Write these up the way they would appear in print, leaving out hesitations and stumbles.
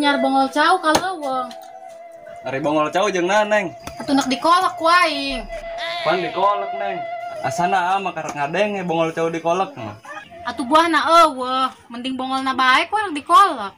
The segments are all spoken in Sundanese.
Anyar bongol cau ka leuweung. Ari bongol cau jeung naon, Neng? Atuh nek dikolek ku aing. Pan dikolek, Neng. Asana mah karek ngadenge bongol cau dikolek mah. Atuh buahna eueuh, mending bongolna bae ku nek dikolek.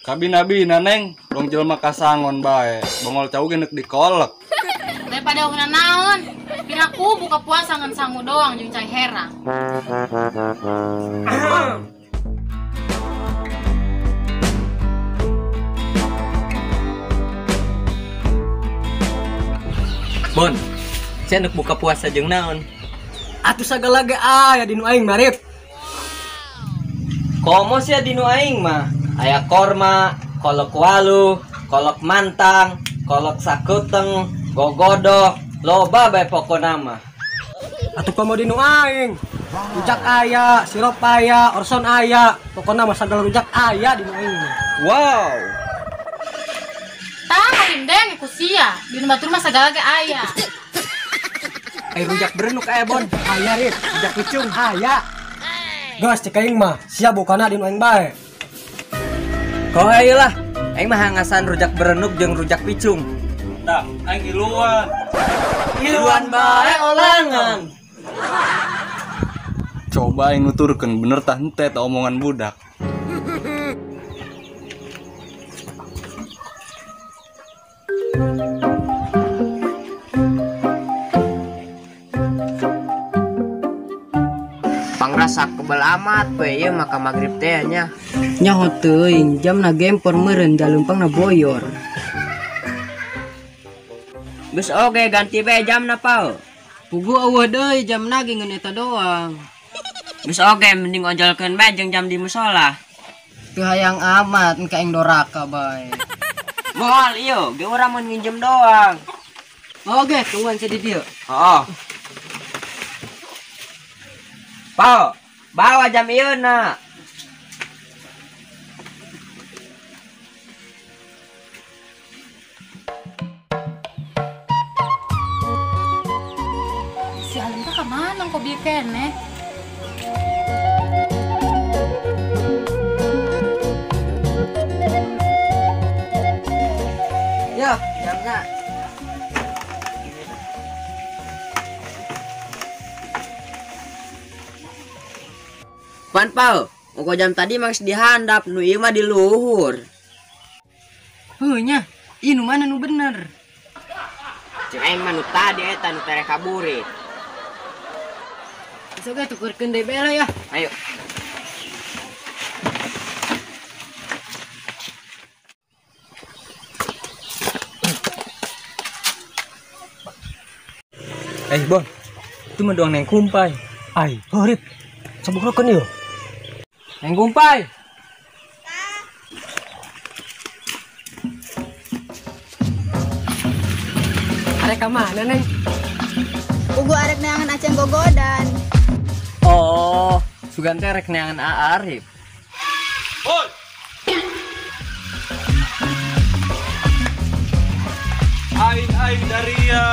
Kabina-bina, Neng, dong jelema kasangon bae. Bongol cau ge nek dikolek. Daripada una naon, piraku buka puasa ngan sangu doang jeung cai herang. Bon, saya nuk buka puasa jeung naon? Atuh sagala ge aya di nu aing marip. Komo sia di nu aing mah? Aya korma, kolok walu, kolok mantang, kolok sakuteng, gogodoh, loba bae pokona mah. Atuh komo di nu aing? Rujak aya, sirup aya, orson aya, pokona mah sagala rujak aya di nu aing mah. Wow. Tah deng ku sia, di nu batur mah sagala ge aya. Ai rujak berenuk aya, Bon. Aya, Rip, rujak picung aya. Geus cek aing mah, sia bukana di nu aing bae. Kau ayo lah, aing mah hangasan rujak berenuk jeung rujak picung. Tah, aing ngiluan. Ngiluan bae olangan. Coba aing nuturkeun bener tah henteu eta omongan budak. Pangrasa kebel amat we ieu maka magrib teh nya. Nyaho teuing jamna gempor meureun jaleumpangna boyor. Geus oge ganti bae jamna pao. Pugu eueuh deui jamna ge ngeun eta doang. Geus oge mending ojolkeun bae jeung jam di musola. Teu hayang amat engke aing doraka bae. Moal ieu ge urang mun nginjem doang. Oge tungguan sia di dieu. Heeh. Pao, bawa jam ieu na. Si Alim teh ka mana kok bieu keneh? Yo, jamna. Pan pao, uko jam tadi mah geus dihandap, nu ieu mah di luhur. Heuh nya, ieu nu mana nu bener? Cek aing mah nu tadi eta nu tereh kaburit. Sok ge tukurkeun deui bae lah ya. Ayo. Bon, itu mah doang Neng Kumpai. Ai, heuh Rip. Sabukrokeun ieu. Neng Kumpai. Arek ka mana, Neng? Ugu arek neangan aceng gogodan. Oh, sugan teh rek neangan Arif. Oi. Aing daria.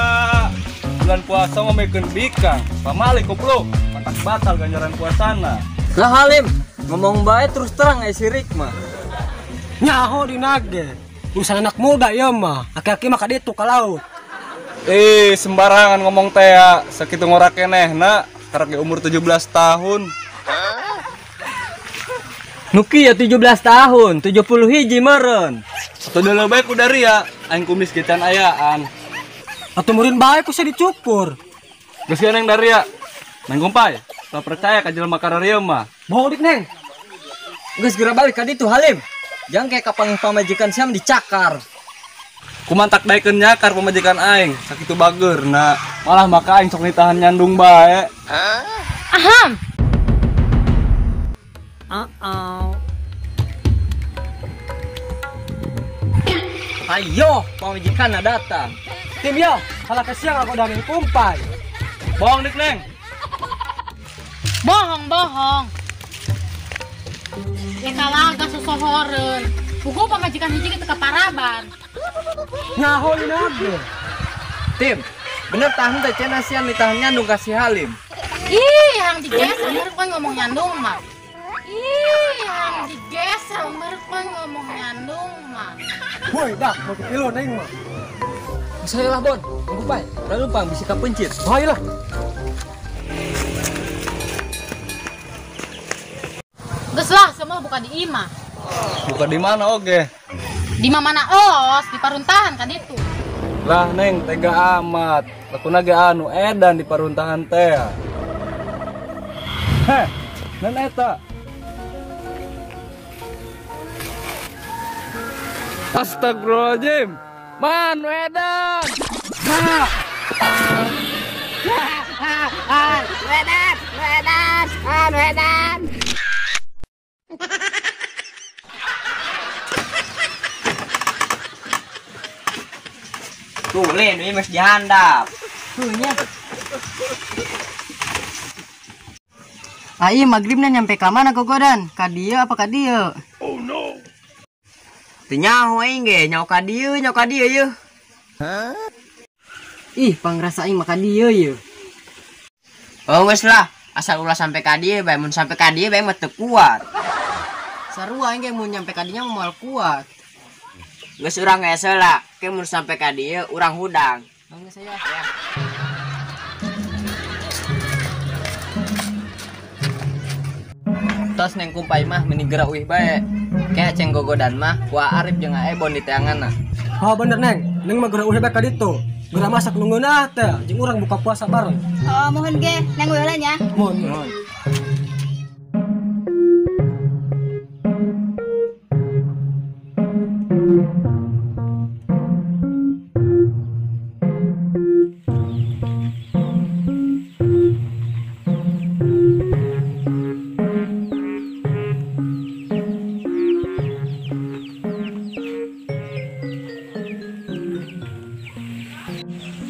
Bulan puasa ngomekeun bikang. Pamali goblok, pantak batal ganjaran puasana. Lah Halim, ngomong bae terus terang ai sirik mah. Nyaho dina ge. Urusan anak muda ieu mah. Aki-aki mah ka ditu ka laut. Sembarangan ngomong teh ya, sakitu ngorak kenehna, karek ge umur 17 tahun. Nuki ya 17 tahun, 70 hiji meureun. Atuh deuleu bae ku daria, aing kumis ge can ayaan. Atuh meureun bae ku sia dicukur. Geus ge Neng daria. Neng Kumpai, teu percaya ka jelema kararieu mah. Bohong dik, Neng. Geus geura balik ka ditu Halim. Jang kayak kapanggih pamajikan siam dicakar. Kumantak daekeun nyakar pamajikan aing, sakitu bageurna. Malah maka aing sok nitahan nyandung bae. Aham. Uh-oh. Ayo, pamajikan datang. Tim yo, salah kesiang aku udah Neng Kumpai. Bohong dik, Neng. Bohong, bohong. Ya kalaga sosohoreun. Pugu pamajikan hiji kitu kaparaban. Nyaho dina ge. Tim, bener tahan teh cenah sia nitahan nyandung ka si Halim. Ih, hang digeser bener kan ngomong nyandung mah. Ih, yang digeser mereka ngomong nyandung mah. Woi, dah, mau ke kilo neng mah. Saya lah Bon, tunggu pai. Lalu pang bisa kapencit. Ayo lah. Geus lah, semua buka di imah. Buka di mana oge? Di mana os, di paruntahan kan itu. Lah neng, tega amat. Lakuna ge anu edan di paruntahan teh. Heh, nan eta. Astagfirullahaladzim. Man, edan. Edan, edan, edan. Tuh, Lin, ini masih dihandap. Tuh nya. Ai magribna nyampe ka mana gogodan? Ka dieu apa ka dieu? Oh no. Teu nyaho aing ge, nyaho ka dieu, nyaho ka dieu yeuh. Hah? Ih, pangrasa aing mah ka dieu yeuh. Oh geus lah, asal ulah sampai ka dieu bae, mun sampai ka dieu bae mah teu kuat. Sarua aing ge mun nyampe ka dinya moal kuat. Geus urang hese lah, ke mun sampai ka dieu urang hudang. Geus aya. Ya. Tos neng kumpai mah meni geura uih bae. Kayak aceng gogodan mah ku Arif jeung Aebon di teanganna. Oh bener neng, neng mah geura uih bae ka ditu. Geura masak nu ngeunah teh, jeung urang buka puasa bareng. Oh, mohon ge, neng uih heula nya. Mohon.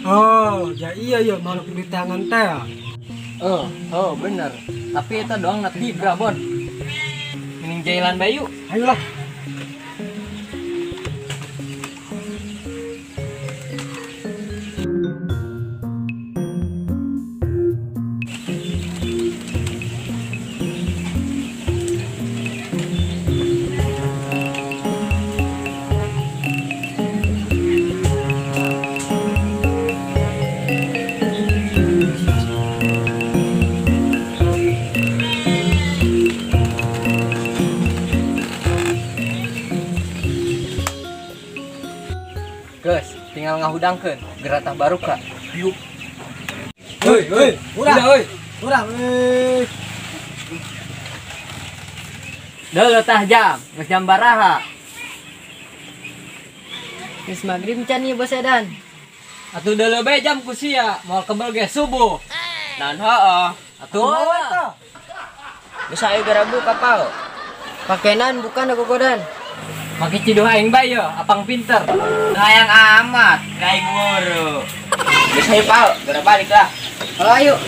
Oh, ya iya ya makhluk di tangan teh. Oh, bener. Tapi itu doang nak dibra, Bon. Mending jailan bayu. Ayolah. Geus, tinggal ngahudangkeun, geratah baruka. Yuk. Hoi, hoi, urang, hoi. Urang, hoi. Deuleu tah jam, geus jam baraha. Geus magrib can ieu bos edan. Atuh deuleu bae jam ku sia, moal kebel ge subuh. Naon heueuh. Atuh. Geus ayo geura buka pao. Pakenan bukan gogodan. Make ciduh aing bae yeuh, apang pinter. Hayang amat, kayak guru. Geus ayo pao, geura balik lah. Oh, ayo.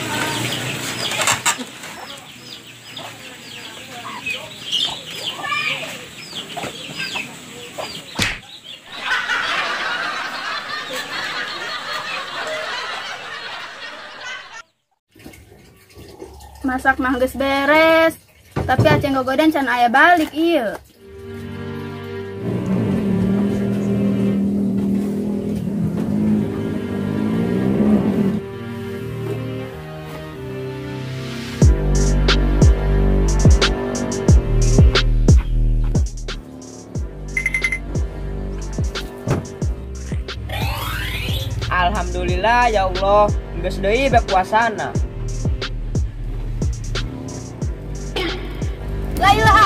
Masak mah geus beres, tapi aceng gogodan can aya balik ieu. Alhamdulillah ya Allah, geus deui bae puasana. La ilaha